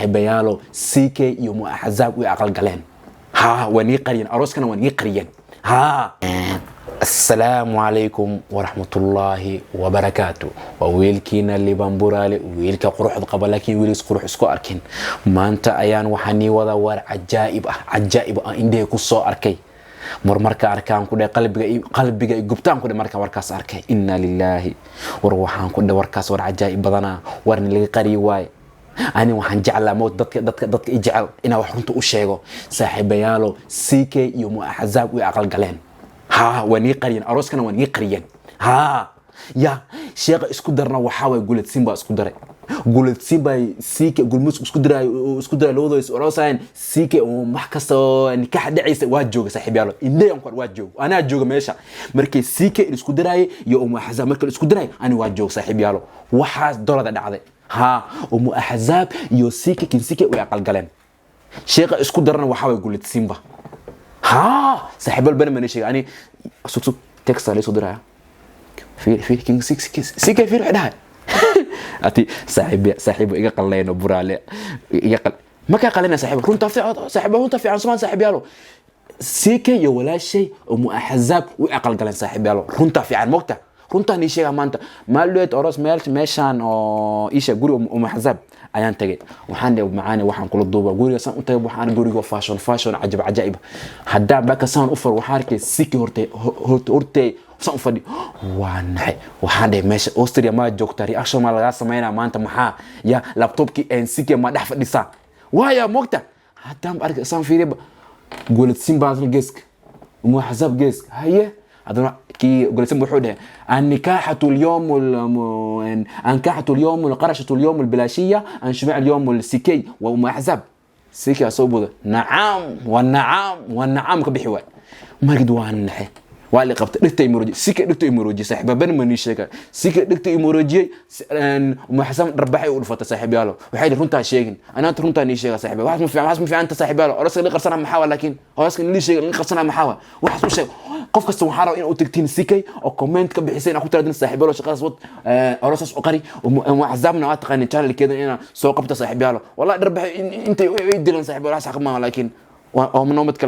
Saaxiibayaalo, CK iyo Muaxazaab way aqal galeen. Ha, waa nii qariyeen arooskana, waa nii qariyeen. Ha, assalaamu calaykum waraxmatullaahi wabarakaatu. Waa wiilkiina Liban Buraale, wiilka quruxda qaba, laakiin wiilis qurux isku arkin. Maanta ayaan waxaa nii wadaa waar cajaa'ib ah, cajaa'ib ah, indhehe ku soo arkay. Mar marka arkaan ku dhe qalbiga gubtaan ku dhe. Markaan warkaas arkay, inna lilaahi, war waxaan ku dhe warkaas war cajaa'ib badanaa, warni laga qariyi waaye. Ani waxaan jeclaa mowt dadka i jecel inaan wax runta u sheego. Saaxiibayaalo, CK iyo Muaxazaab way aqal galeen. Ha, waa nii qariyeen arooskana, waa nii qariyeen. Ha ya, sheekha isku darna waxaa waay Guladsiin baa isku daray. Guladsiin baa CK Gulmus isku diray, isku diray labadooda is aroosayeen. CK wax kasta oo nikax dhacaysa waa jooga, saaxiibyaalo, indhayan ku waa jooga, anaa jooga meesha markii CK isku diraayay iyo Umu Axzaab markii isku diray, ani waa jooga, saaxiibyaalo. Waxaas dolada dhacday. Ha, Umu Axzaab iyo CK kin CK way aqal galeen. Sheekha isku darana waxaa waay Guladsiinba. Ha, saaxiibal bana mana sheega ani. Sug sug, text la soo diraya. Fiir fiir, king six CK, fiir waxay dhahay ati saaxiib saaxiib iga qallayno Buraale iga qal ma ka qalina, saaxiib, runta fiican, saaxiib, runta fiican sumaan. Saaxiib yaalo, CK iyo walaashay Umu Axzaab way aqal galeen. Saaxiib yaalo, runta fiican mogta, runtaan ii sheegaa. Maanta maalweed oros meel meeshaan oo iisha guri Umu Axzaab ayaan tagay. Waxaan dhihi macaane waxaan kula duuba guriga saan u tagay. Waxaan guriga fashion fashion, cajab cajaa'ib. Haddaan baka saan u far, waxaan arkay CK hortay hortay saan u fadhi. Waa naxay. Waxaan dhihi, meesha Austria maa joogta? Reaction maa lagaa sameynaa maanta? Maxaa ya, laptopkii CK maa dhex fadhisaa waaya mogta? Haddaan arkay saan fiiriba, Guuladsiin baan geeska, Umu Axzaab geeska. Haye, haddana kii Guuladsiin wuxuu dhahay النكاحة اليوم، أنكحة اليوم، القرشة اليوم، البلاشية أنشمع اليوم السكي وأم أحزاب سيكي soo buda. Nacam waa nacam waa nacam ka bixi waay. Markid waa naxe, waa la qabtay, dhigta imoroji sika, dhigta imoroji. Saaxiib, ban mani sheega, sika dhigta imorojiyey. Umu Xasan dharbaxay u dhufatay. Saaxiib yaalo, waxay runtaa sheegin, anaanta runtaa nii sheega. Saaxiib, waxaas ma fiican, waxaas ma fiicanta. Saaxiib yaalo, oroska la qarsana maxaa waa? Laakiin oroska la sheega la qarsana maxaa waa? Waxaas u sheeg qof kasta. Waxaa rabaa in u tagtiin sikay oo comment ka bixisay inaad ku tiraadin, saaxiib yaalo, shaqadaas wad, orosaas u qari. Umu Axzaabna waa taqaanin channelkeeda ina soo qabta. Saaxiib yaalo, wallahi dharbaxay intay ay dilan. Saaxiib yaalo, waxaas xaq maaha, laakiin waa noomad kale.